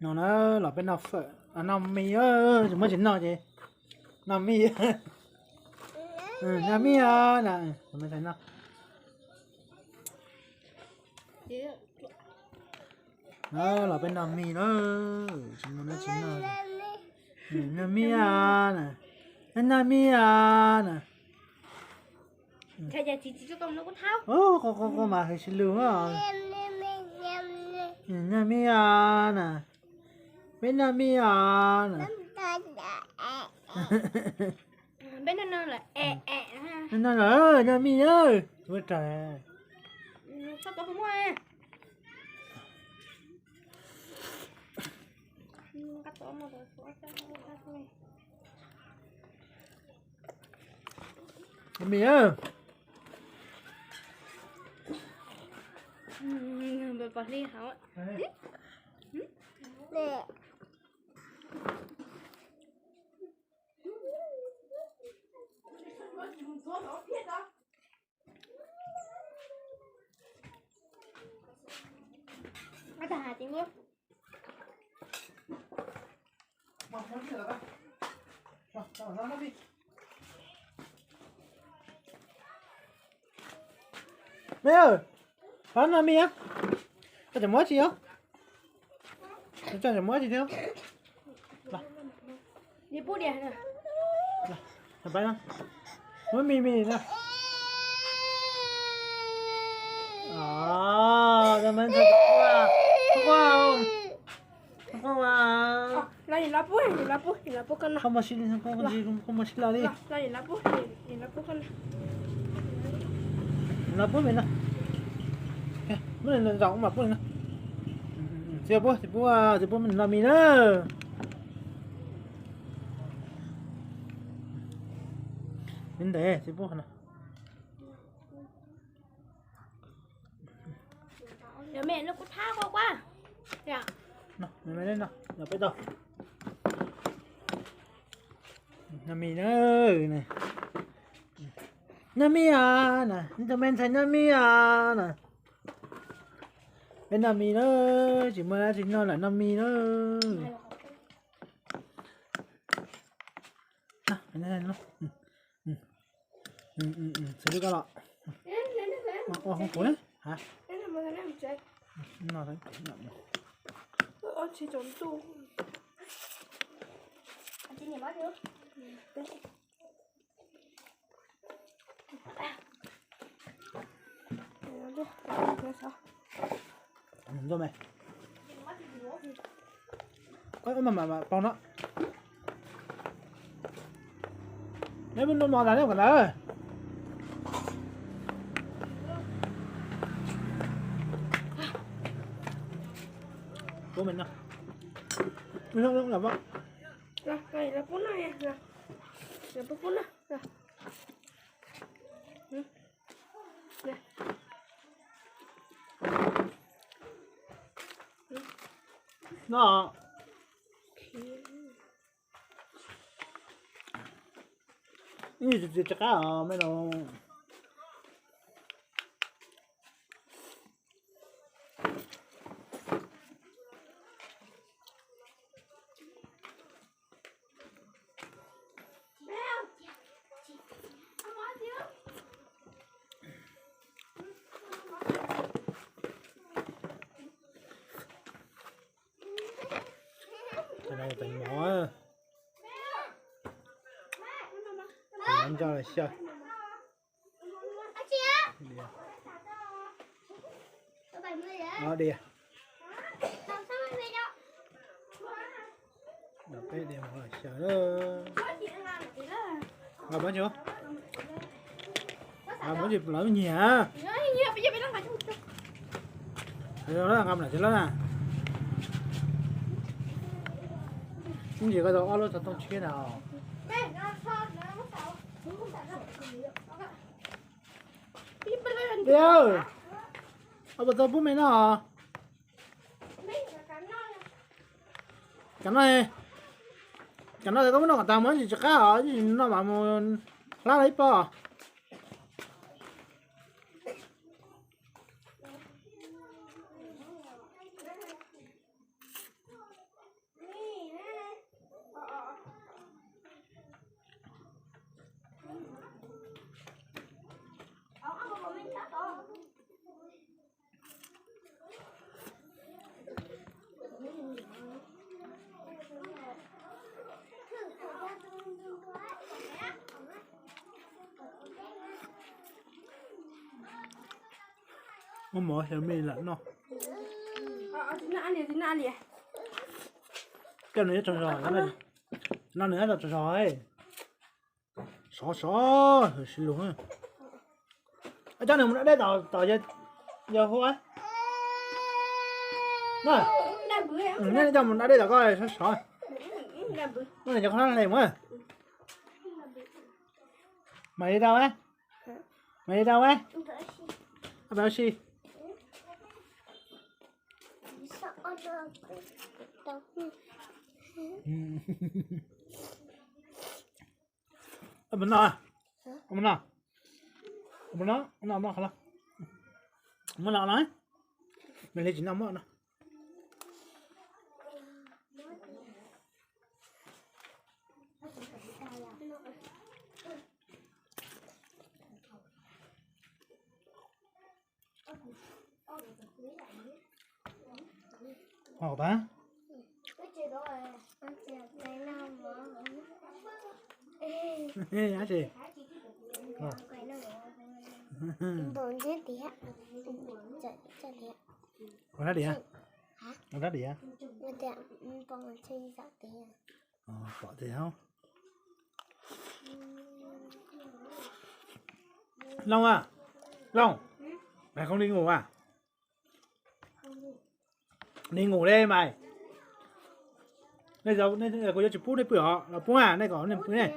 No na, los peb noj fawm, noj mis, tsis muab tsis noj ces noj mis. Noj mis na, los peb noj mis na, tsis muaj dab tsi noj. Noj mis na, noj mis na. Qo qo qo mas hais sib lug. Noj mis na, peb noj mis na. Noj, noj, noj mis na. Noj mis na. Me, pab noj mis, koj tseem muab tsis os? Tseem muab tsis thiab? Muab mis mis na. Koj muab sib lawm li. Los pub me no. Muab ntau mas pub li no. Txiv pub, txiv pub, txiv pub me noj mis na. Ntev txiv pub no. Noj mis na. Noj mis os na, nej tus me ntxhais noj mis os na. Peb noj mis na, tsis muaj dab tsi noj lam noj mis na. Xws li koj los ua hauv kuv na. Ntuj me. Ua mas mas paug no. Neb muab noj mov ntag neb kom ntawd. Pub me no. Pub no. Pub no. No. Ib tsis qab os me no. Ntso xyaw. Peb de mov los xyaw. Nqa pab tso. Nqa pab tso lawv nyiam. Nqa pab tso lawm na. Ntsis koj tau ob lub xov tooj tshiab na. Tiag, ob puas tau pub me no? Kam no, kam no tau pub noj kom tag mus, tsis qab os, no mas mus hlab ib pob. Muab mov xyaw me lam noj. Coj nws nyob tsaug zog, no nws nyob tsaug zog. Sov sov, sib lug. Coj nws mus da dej tom, tom yawg hu. Coj mus da dej tom koj sov sov. Nws cov qhov no mus. Mam li rau, mam li rau. Pab si. Mus no, mus no, mus no, mus no, mus no, mus no, mus no, mus no, mus no. Ho tas. Dab tsi? Ua dab diam? Ua dab diam? Pom tiag. Looj a, Looj, mày không đi ngủ à? Đi ngủ đi mày. Kuv yuav tsis pub nej pw os, los pub a, nej kom nej pw nej.